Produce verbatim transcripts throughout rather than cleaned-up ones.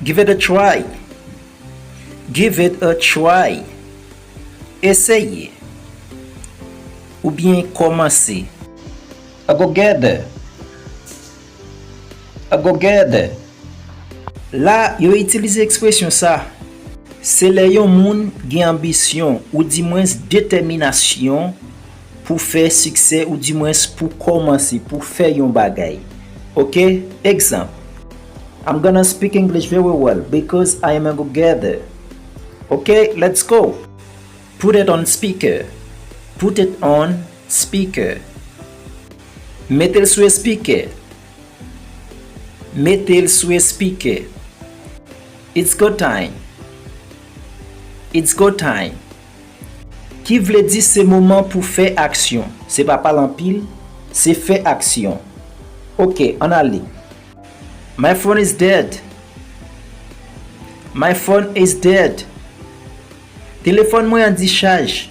Give it a try. Give it a try. Eseye. Oubyen kòmanse. A go gather. A go gather. La, yo itilize ekspresyon sa. Se lè yon moun gen anbisyon, oudimwens detèminasyon, pou fè siksè, oudimwens pou kòmanse, pou fè yon bagay. Oke? Egzanp. I'm gonna speak English very well because I am a go-getter. Okay, let's go. Put it on speaker. Put it on speaker. Mete l sou espikè. Mete l sou espikè. It's go time. It's go time. Ki vle di se moman pou fè aksyon. Se pa pale anpil, se fè aksyon. Oke, ann ale. My phone is dead. My phone is dead. Telefòn mwen an dichaj.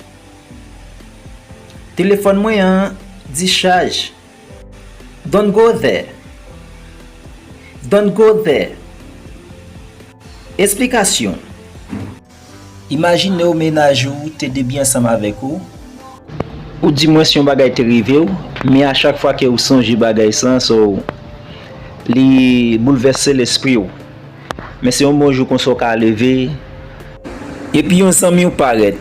Telefòn mwen an dichaj. Don't go there. Don't go there. Esplikasyon. Imajine w mennaj ou te debyen ansanm avèk ou. Oudimwens yon bagay te rive w, men a chak fwa ke w sonje bagay sa, so, li boulvèse lespri w. Men se yon bon jou konsa w ka leve, epi yon zanmi w parèt,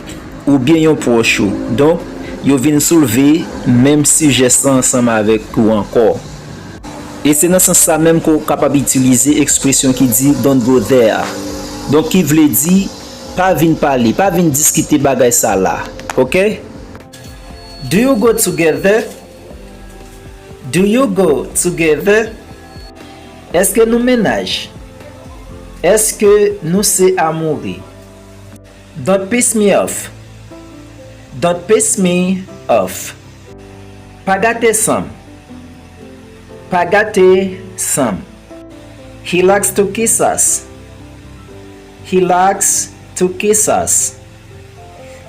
oubyen yon pwòch ou. Donk, yo vin soulve menm sijè sa ansanm avèk ou ankò. E se nan sans sa menm ke w kapab itilize ekspresyon ki di don't go there. Donk, ki vle di, pa vin pale, pa vin diskite bagay sa la. Oke? Do you go together? Do you go together? Èske nou mennaj? Èske nou se amoure? Don't piss me off. Don't piss me off. Pa gate sa m. Pa gate sa m. He likes to kiss us. He likes to kiss us.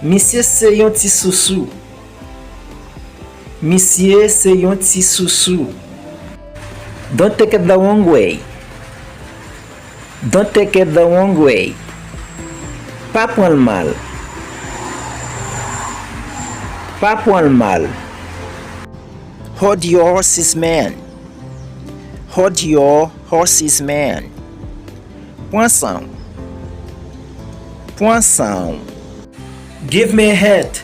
Misye se yon ti sousou. Misye se yon ti sousou. Don't take it the wrong way. Don't take it the wrong way. Pa pran l mal. Pa pran l mal. Hold your horses, man. Hold your horses, man. Pran san w. Pran san w. Give me a hand.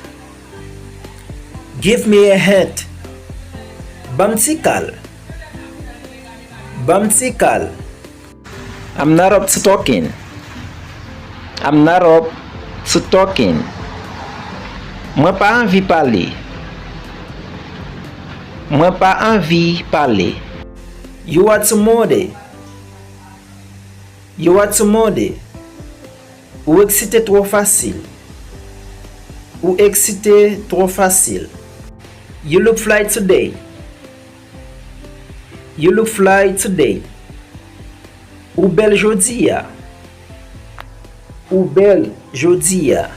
Give me a hand. Ban m ti kal. Ban m ti kal. I'm not up to talking. I'm not up to talking. Mwen pa anvi pale. Mwen pa anvi pale. You are too moody. You are too moody. Ou eksite twò fasil. Ou eksite twò fasil. You look fly today. You look fly today. Ou bèl jodi a. Ou bèl jodi a.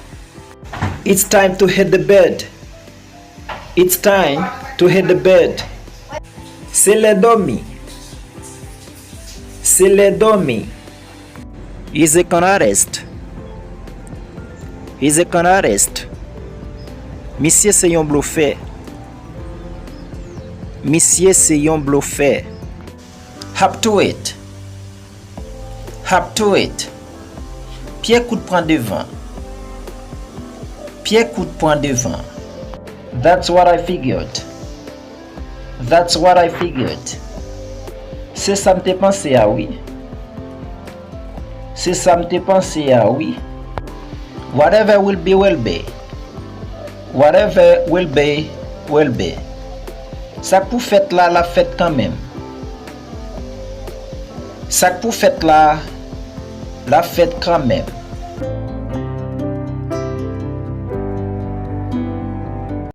It's time to hit the bed. It's time to hit the bed. Se lè dòmi. Se lè dòmi. He's a con artist. He's a con artist. Misye se yon blofè. Misye se yon blofè. Hop to it. Hop to it. Pye kout pran devan. Pye kout pran devan. That's what I figured. That's what I figured. Se sa m te panse a wi. Se sa m te panse a wi. Whatever will be, will be. Whatever will be, will be. Sa k pou fèt la, l ap fèt kanmenm. Sa k pou fèt la, l ap fèt kanmenm.